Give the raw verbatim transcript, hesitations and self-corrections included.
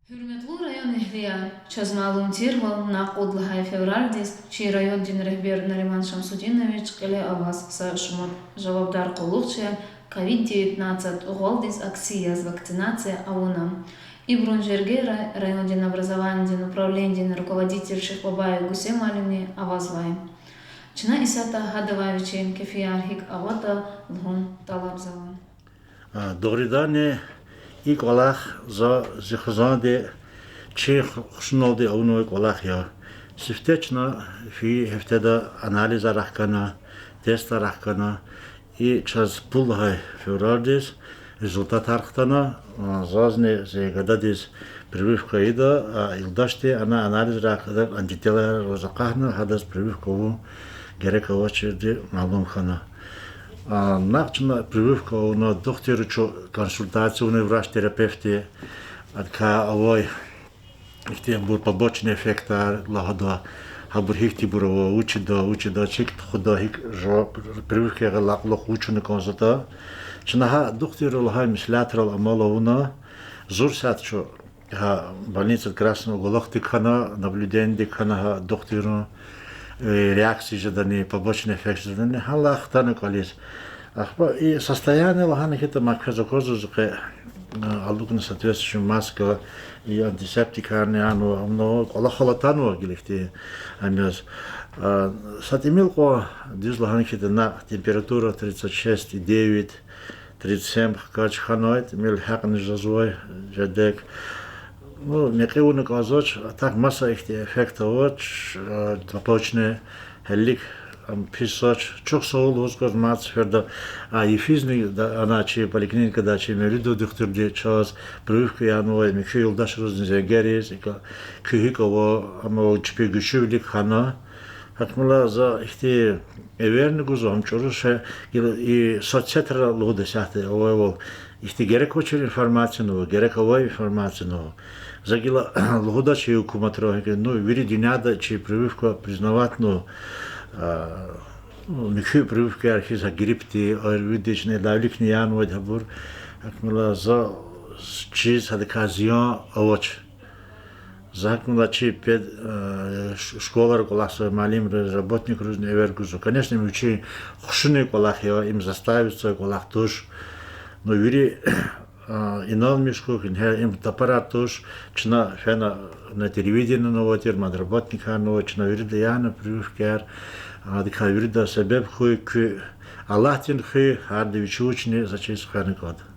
Гьуьрметлу район эгьлияр, чаз малум тирвал, накь кьуд лагьай февралдиз чи райондин регьбер Нариман Шамсудинович кьиле аваз са шумуд жавабдар къуллугъчияр ковид девятнадцать тӀугъвалдиз акси яз вакцинация авуна. Ибурун жерге ра-, райондин образованидин управленидин руководитель Шихбабаев Гусейн муаллимни авазвай. Чна исятда гьадавай вичин кефияр гьикӀ аватӀа лугьун тӀалабзава. А, дугъриданни, и кӀвалах за зи хизанди, чи ху-, хушуналди авунвай кӀвалах я. Сифте чна фейи гьафтеда анализар ахкана, тестар ахкана, и чаз пул лагьай февралдиз результатар хтана, а, зазни зи гададиз прививка ийида, а, юлдашди ана анализрай кьадар антителаяр ваз акъахна, гьадаз прививка авун герек авачирди малум хьана. А, накь чна прививка авуна, духтурри чун консультация авуна, врач-терапевтди, адакай авай ихьтинбур побочный эффектар лагьуда, гьабур гьихьтинбур ава, вуч ийида, вуч ийида, чиг тухуда, гьикӀ жо, прививка гъайила кьулухъ вуч авуна кӀанзаватӀа. Чна гьа духтурри лагьай меслятрал амал авуна, зур сят чун гьа больницада, Красный уголокдик хьана, наблюдениедик хьана гьа духтуррин, э, реакция жедани, побочный эффект жедани, гьанлай хтана кӀвализ. Ахпа и состояние лагьана хьайитӀа, ам квез аквазва зи къе, э, алукӀна соответствующий маска, и антисептикарни янва, амма кӀвалахал атанва гила ихьтин ам яз. А, са тӀимил кьван, дуьз лагьана хьайитӀа, накь температура тридцать шесть и девять, тридцать семь хкаж хьанвай, тӀимил гьакьни жезвай жедик. Ну, мекьи авуна кӀанзавач, а так маса ихьтин эффект авач, а, побочный, гьелелиг ам писач. Чухсагъул лугьуз кӀанзава мад сеферда, а, йифизни, да, ана чи поликлиникада чи Мевлидов духтурди чаз прививка янавай, муькуь юлдашризни зенгериз, икӀ, куьн гьикӀ ава, ам чпи гуьчуьвилик хьана. Гьакмала за ихьтин эверни гузва, ам чӀуру шей, гила и соцсетра лугьуда исятда авайвал. Ихьтин герек авачир информацияни ава, герек авай информацияни ава. За гила лугьудач гьукуматра, ну, вири дуьньяда чи прививка признаватьна, а, ну, муькуь прививкаяр хьиз, гьа гриппди, ОРВИ-ди, чна виликни янавайди гьабур. Гьакмала за чиз гьадакай зиян авач. За гьакмала чи пед, э, ш-, школара кӀвалахзавай муаллимриз, работникризни эвер гузва. Конечно, им вичин хушуни кӀвалах я, им заставитьзавай кӀвалах туш. Ну, вири, э, инал мишкух, ингье им тапарар туш, чна фена на телевидениени авай тир, мад работникарни ава, чна вирида яна прививкаяр, адакай вирида себеб хьуй, куь Аллагьдин хуьй, гьарда вичи вучни за чиз хвена кӀанда.